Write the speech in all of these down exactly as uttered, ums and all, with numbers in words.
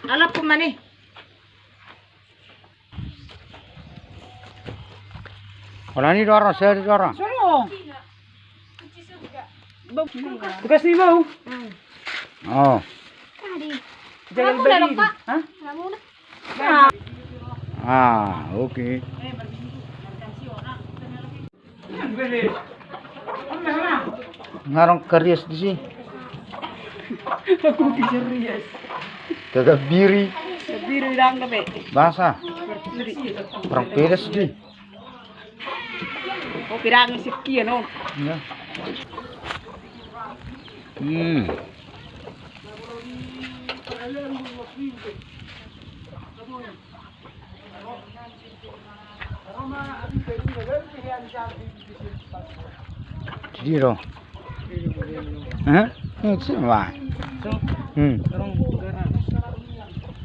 Alap pun mani. Holan i do ro, seri do ro. Tugas ni bau. Oh. Jaga beli. Hah? Ah, oke. Ngarang karias di si. Aku bisa rias. Kagak biri. Biri dang gabe. Bahasa. Orang pedas di. Oh, pirang sekian, oh. Iya. Hmm. Jadi dong. Hah? Ini sih, wah. Hmm.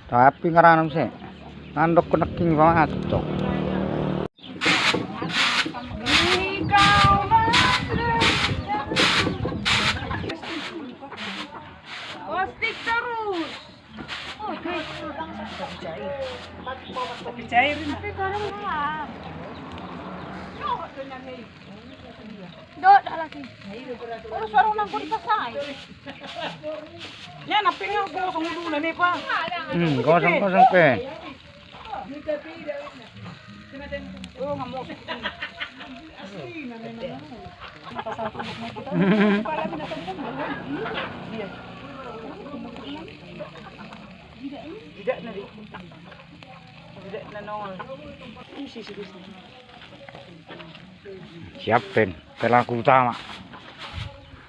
Tapi ngarang sih. Nandok kena king sama cok. Posting terus. Tapi cair ini. Dot, dah lagi. Terus warung nang kau dipasang. Ya, napi nggak kosong dulu nih, Pak. Hmm, kosong, kosong, Pe. Siap, Pen. Pelaku utama.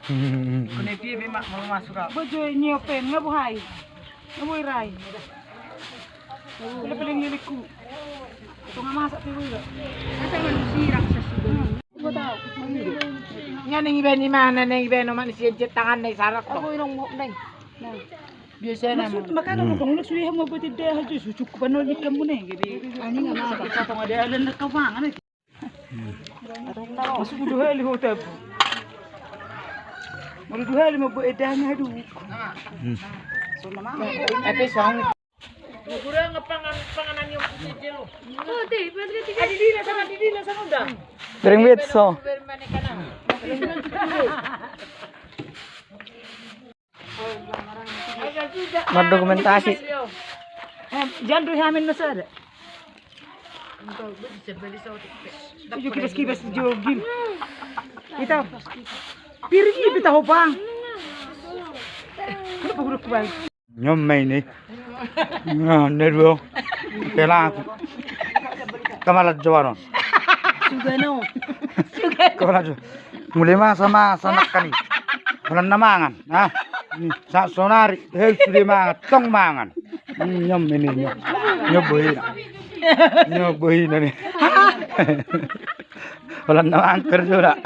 Kone pie be mak mau masuk kau. Bojo ini open, nggak buhai. Nggak buhai rai. Nggak boleh lilikku. Itu nggak masak tuh gue. Masa manusia raksasa gue. Gua tahu. Nya neng iben imana neng iben omak ni sian cet tangan neng sarak. Aku irong mau neng. Nah. Biasa nama. Maksud makanan mau bangun sudah mau buat tidak aja cukup penuh di kamu neng jadi. Ani nggak masak. Satu ada ada kau pangan. Masuk dua hali hotel. Mau dua hali mau buat edahnya aduh. Hmm. Tapi sang. Kurang pangan panganan yang putih jelo. Oh, teh, berarti tiga. Adi dina sana, adi dina sana udah. Bring with so. Bermain kanan. Mardokumentasi. Eh, jangan dulu hamin masada. Itu kita skibas di jogin. Kita piring ini kita hopang. Kenapa guru kubal? Nyom main ni. Nah, ne duo. Pelaku. Kamalat jawaron. Sugano. Kamalat jawaron. Mulai masa masa nak kani. Bulan na mangan. Ah. Sa sonari hel sude mangan tong mangan. Nyom ini nyom. Nyom bohina. Nyom bohina ni. Bulan na mangan kerja dak.